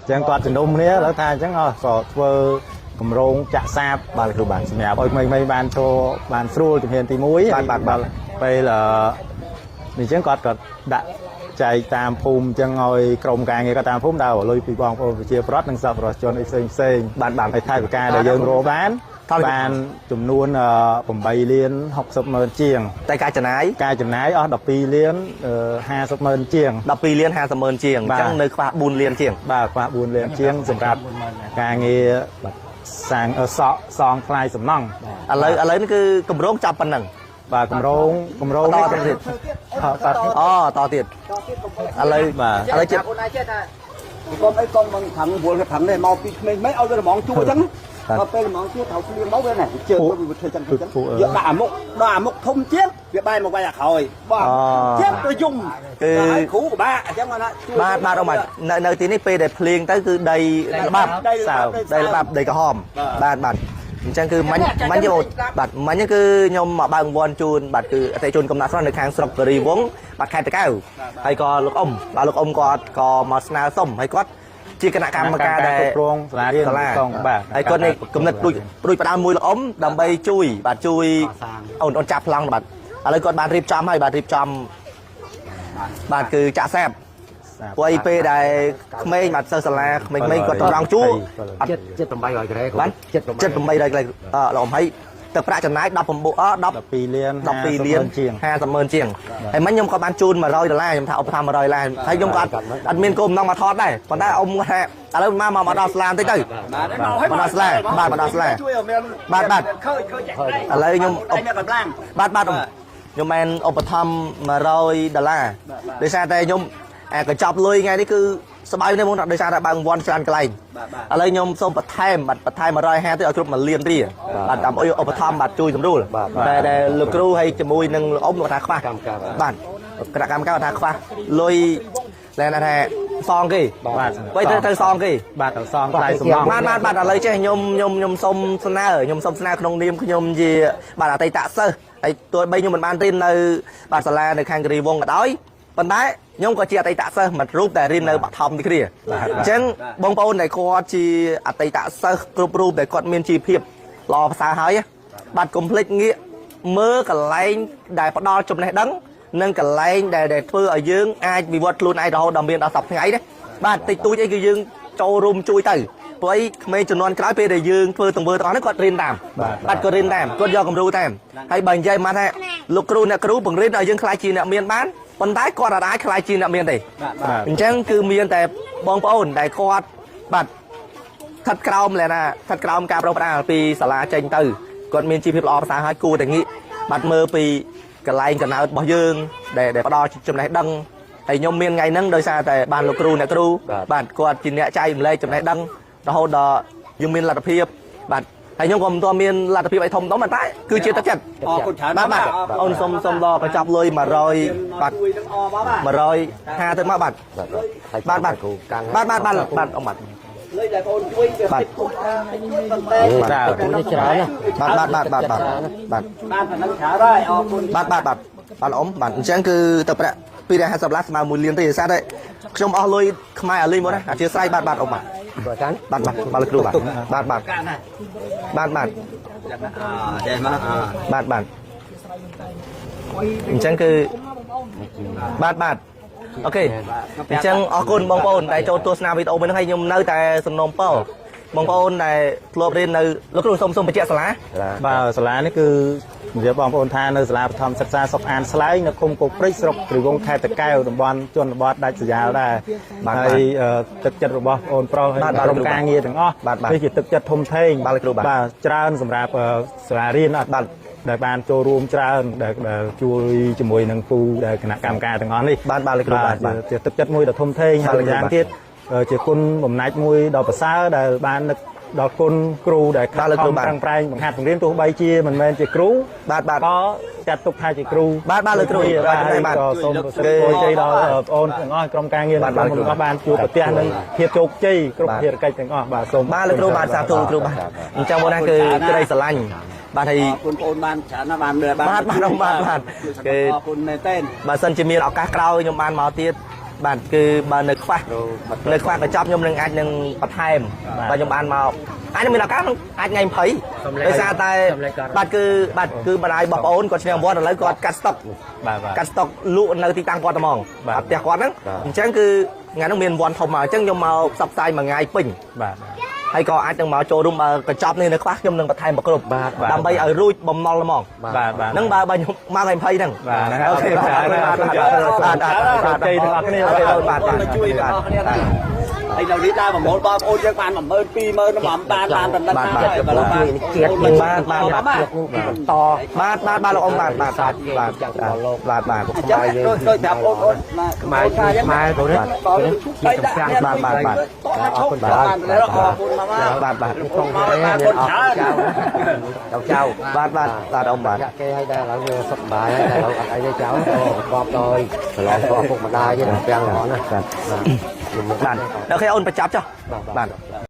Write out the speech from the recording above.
អញ្ចឹងគាត់ជំនុំគ្នាឥឡូវថាអញ្ចឹងអស់ក៏ធ្វើគម្រោងចាក់សាប បាទលោកគ្រូបាទ សម្រាប់ឲ្យក្មេងៗបានចូលបានស្រួលជំហានទី1 បាទបាទបាទ ពេលអញ្ចឹងគាត់ក៏ដាក់ចែកតាមភូមិអញ្ចឹងឲ្យក្រុមការងារក៏តាមភូមិដើរលុយពីបងប្អូនប្រជាប្រដ្ឋនិងសប្បុរសជនអីផ្សេងផ្សេង បាទបាទ ហើយថវិកាដែលយើងរកបាន ថវិកា បានចំនួន8លាន60ម៉ឺនជាង តែការចំណាយ ការចំណាយអស់12លាន50ម៉ឺនជាង 12លាន50ម៉ឺនជាងអ បាទ ញ្ចឹងនៅខ្វះ4លានជាង បាទខ្វះ4លានជាងសម្រាប់ការងារសាងសក់សងថ្លៃសំណង់ ឥឡូវនេះគឺកម្រងចាប់ប៉ុណ្ណឹង បាទកម្រងកម្រង បន្តទៅទៀត បាទ អូតទៀតឥឡូវ បាទ ឥឡូវចិត្ត អូនឯងចេះថាកុំអីកុំមកថឹងវល់ថឹងនេះមកពីក្មេងៗឲ្យវាល្មងជួអញ្ចឹងដល់ពេលល្មងជួត្រូវភ្លៀងមកវានេះជើងវាធ្វើចឹងចឹងយកដាក់អាមុខដល់អាមុខធំជាងវាបែរមកវាយអាក្រោយបាទជាងទៅយំហើយគ្រូពិបាកអញ្ចឹងណា បាទបាទអ៊ំបាទនៅទីនេះពេលដែលភ្លៀងទៅគឺដីល្បាប់ ដី សើមដីល្បាប់ដីក្រហមបាទបាទអញ្ចឹងគឺមិញមិញយកបាទមិញគឺខ្ញុំមកបើករង្វាន់ជូនបាទគឺអតិជនកំណាក់ស្រស់នៅខាងស្រុកគិរីវង្សបាទខេត្តតាកែវហើយក៏លោកអ៊ំបាទលោកអ៊ំគាត់ក៏មកស្នើសុំហើយគាត់ជាគណៈកម្មការដែល គ្រប់គ្រងសាលារៀន សាលា កងបាទ ហើយគាត់នេះគំនិតដូចដូចផ្ដើមមួយលោកអ៊ំដើម្បីជួយបាទជួយអូនអូនចាប់ប្លង់បាទឥឡូវគាត់បានរៀបចំហើយបាទរៀបចំបាទគឺចាក់សាបព្រោះអីពេលដែលក្មេងបាទសិស្សសាលាក្មេងៗគាត់តម្រង់ជួរអត់ ចិត្តចិត្ត800ក្រែ បាទ ចិត្ត ចិត្ត800ក្លែងអឺលោកអ៊ំហើយទឹកប្រាក់ចំណាយ19អ10 12លាន 12លាន ជាង 50ម៉ឺនជាងហើយមិញខ្ញុំក៏បានជូន100ដុល្លារខ្ញុំថាឧបត្ថម្ភ100ដុល្លារហើយខ្ញុំក៏អត់មានគោលបំណងមកថតដែរប៉ុន្តែអ៊ំគាត់ថាឥឡូវមកមកដល់ស្លាបន្តិចទៅ បាទ មកដល់ស្លាបាទមកដល់ស្លា ជួយឲ្យមាន បាទបាទ ឃើញឃើញចាក់ ឥឡូវខ្ញុំ ឧបមានកម្លាំង បាទបាទអ៊ំខ្ញុំមែនឧបត្ថម្ភ100ដុល្លារដោយសារតែខ្ញុំអាកញ្ចប់លុយថ្ងៃនេះគឺស្បៅនេះហ្មងដោយសារតែបើករង្វាន់ច្រើនកន្លែង បាទបាទ ឥឡូវខ្ញុំសូមបន្ថែមបាទបន្ថែម150ទៅឲ្យគ្រប់1លានរៀលបាទដើម្បីឧបត្ថម្ភបាទជួយសម្រួលតែដែលលោកគ្រូហើយជាមួយនឹងលោកអ៊ំគាត់ថាខ្វះ កម្មការ បាទគណៈកម្មការគាត់ថាខ្វះលុយលែនថាសងគេ បាទ បីត្រូវត្រូវសងគេ បាទត្រូវសងថ្លៃសំណង់ បាទបាទបាទឥឡូវចេះខ្ញុំខ្ញុំខ្ញុំសុំស្នើខ្ញុំសុំស្នើក្នុងនាមខ្ញុំជាបាទអតីតសិស្សហើយទោះបីខ្ញុំមិនបានរៀននៅបាទសាលានៅខាងគិរីវង្សក៏ដោយប៉ុន្តែខ្ញុំក៏ជាអតីតសិស្សមួយរូបដែលរៀននៅបឋមនេះគ្នាអញ្ចឹងបងប្អូនដែលគាត់ជាអតីតសិស្សគ្រប់រូបដែលគាត់មានជីវភាពល្អប្រសើរហើយបាទកុំភ្លេចងាកមើលកន្លែងដែលផ្ដល់ចំណេះដឹងនិងកន្លែងដែលដែលធ្វើឲ្យយើងអាចវិវត្តខ្លួនឯងរហូតដល់មានដល់សប្តាហ៍ថ្ងៃណាបាទតិចតួចអីគឺយើងចូលរួមជួយទៅព្រោះអីក្មេងជំនាន់ក្រោយពេលដែលយើងធ្វើទង្វើទាំងអស់ហ្នឹងគាត់រៀនតាមបាទគាត់រៀនតាមគាត់យកគំរូតាមហើយបើនិយាយមកថាលោកគ្រូអ្នកគ្រូបង្រៀនឲ្យយើងក្លាយជាអ្នកមានបានប៉ុន្តែគាត់អាចក្លាយជាអ្នកមានទេ បាទ អញ្ចឹងគឺមានតែបងប្អូនដែលគាត់បាទស្ថិតក្រោមលែណាស្ថិតក្រោមការប្រោសផ្ដាល់ពីសាលាចេញទៅគាត់មានជីវភាពល្អប្រសើរហើយគួរតែងាកបាទមើលពីកន្លែងកណោតរបស់យើងដែលដែលផ្ដល់ចំណេះដឹងហើយខ្ញុំមានថ្ងៃហ្នឹងដោយសារតែបានលោកគ្រូអ្នកគ្រូបាទគាត់ជាអ្នកចែករំលែកចំណេះដឹងរហូតដល់យើងមានលទ្ធភាពបាទហើយខ្ញុំក៏មិនទាន់មានលទ្ធភាពអីធំដុំប៉ុន្តែគឺជាទឹកចិត្ត អរគុណច្រើន បាទបាទអូនសុំសុំដល់បញ្ចប់លុយ100បាទ ជួយនឹងអបាទបាទ 150ទៅមកបាទបាទបាទ គ្រូកាំង បាទបាទបាទបាទអ៊ំបាទ លុយដែលបងជួយវា បាទ តិចតួចតិចតួចប៉ុន្តែ បាទនេះច្រើនណា បាទបាទបាទបាទបាទបាទ បានប៉ុណ្ណឹងច្រើនហើយអរគុណ បាទបាទបាទបាទអ៊ំបាទអញ្ចឹងគឺទៅប្រាក់250ឡាស្មើ1លានទេដោយសារតែខ្ញុំអស់លុយខ្មែរអាលីមកណាអធិស្ឋានបាទបាទអ៊ំបាទ បាទកាន់ បាទបាទបាទលោកគ្រូបាទបាទបាទបាទបាទ អចេះមកអ បាទបាទអញ្ចឹងគឺបាទបាទអូខេអញ្ចឹងអរគុណបងប្អូនដែលចូលទស្សនាវីដេអូមួយនេះហើយខ្ញុំនៅតែសំណូមពរបងប្អូនដែលធ្លាប់រៀននៅលោកគ្រូសូមសូមបញ្ជាក់សាលា បាទសាលានេះគឺនិយាយបងប្អូនថានៅសាលាបឋមសិក្សាសុកអានស្លែងនៅឃុំគោកព្រិចស្រុកគ្រីវងខេត្តតាកែវតំបន់ជនបទដាច់ស្រយាលដែរ បាទ ហើយទឹកចិត្តរបស់បងប្រុសហើយ បាទបាទ ក្រុមការងារទាំងអស់ បាទបាទ នេះជាទឹកចិត្តធំធេង បាទលោកគ្រូបាទ បាទច្រើនសម្រាប់សាលារៀនអត់ បាទ ដែលបានចូលរួមច្រើនដែលដែលជួយជាមួយនឹងពូដែលគណៈកម្មការទាំងអស់នេះ បាទបាទលោកគ្រូបាទបាទ ជាទឹកចិត្តមួយដ៏ធំធេង បាទ ហើយម្យ៉ាង លោកគ្រូបាទ ទៀតជាគុណបំណាច់មួយដ៏ប្រសើរដែលបាននឹកដល់គុណគ្រូដែល បាទលោកគ្រូបាទ ខំប្រឹងប្រែងបង្ហាត់បង្រៀនទោះបីជាមិនមែនជាគ្រូ បាទបាទ ក៏ចាត់ទុកថាជាគ្រូ បាទបាទលោកគ្រូ បាទ បាទបាទ ក៏សូមប្រសិទ្ធពរជ័យដល់បងប្អូនទាំងអស់ក្រុមការងារ បាទបាទ ទាំងអស់បានជួបប្រទះនឹងភាពជោគជ័យគ្រប់ បាទ ភារកិច្ចទាំងអស់បាទសូម បាទលោកគ្រូបាទសាធុលោកគ្រូបាទអញ្ចឹងបងណាគឺក្តីស្រឡាញ់បាទហើយ អរគុណបងបានច្រើនណាស់បាន បាទបាទបាទបាទ គេអរគុណមែនទែន បើសិនជាមានឱកាសក្រោយខ្ញុំបានមកទៀត បាទគឺបើនៅខ្វះនៅខ្វះកញ្ចប់ខ្ញុំនឹងអាចនឹងបន្ថែមបាទខ្ញុំបានមកអាចនឹងមានឱកាសនឹងអាចថ្ងៃ20ដោយសារតែបាទគឺបាទគឺម្ដាយរបស់ប្អូនគាត់ឈ្នះរង្វាន់ឥឡូវគាត់កាត់ស្តុក បាទបាទ កាត់ស្តុកលក់នៅទីតាំងគាត់តែហ្មង បាទ អត់ផ្ទះគាត់ហ្នឹងអញ្ចឹងគឺថ្ងៃហ្នឹងមានរង្វាន់ធំមកអញ្ចឹងខ្ញុំមកផ្សព្វផ្សាយមួយថ្ងៃពេញ បាទ ហើយក៏អាចនឹងមកចូលរួមបើកញ្ចប់នេះនៅខ្វះខ្ញុំនឹងបន្ថែមមកគ្រប់ បាទ ដើម្បីឲ្យរួចបំណុលហ្មង បាទបាទ ហ្នឹងបើបើខ្ញុំមកថ្ងៃ20ហ្នឹង បាទហ្នឹង OK បាទបាទបាទបាទ ជ័យទាំងអស់គ្នា OK បាទបាទ មកជួយទាំងអស់គ្នាដែរហើយនៅនេះដើរប្រមូលបងប្អូនយើងបាន10000 20000បានបានបានប៉ុណ្ណឹងហើយបើបាន បាទបាទបាទ ជាតិនឹងបន្ត បាទបាទបាទលោកអ៊ំបាទបាទបាទបាទបាទបាទ អញ្ចឹងដូចដូចប្រាប់បងប្អូន ខ្មែរខ្មែរទៅនេះ បាទបាទបាទតោះឈប់បានแล้วអរគុណមក បាទបាទ ក្នុងនេះ គុណច្រើន ចៅចៅ បាទបាទបាទអ៊ំបាទ ចាក់គេឲ្យដែរឥឡូវវាសុខសប្បាយហើយតែឥឡូវអត់អីទេចៅបបដោយប្រឡងរបស់ពុកម្ដាយទេពាំងល្អណាស់បាទ បាទ OK អូនបញ្ចប់ចុះបាទ។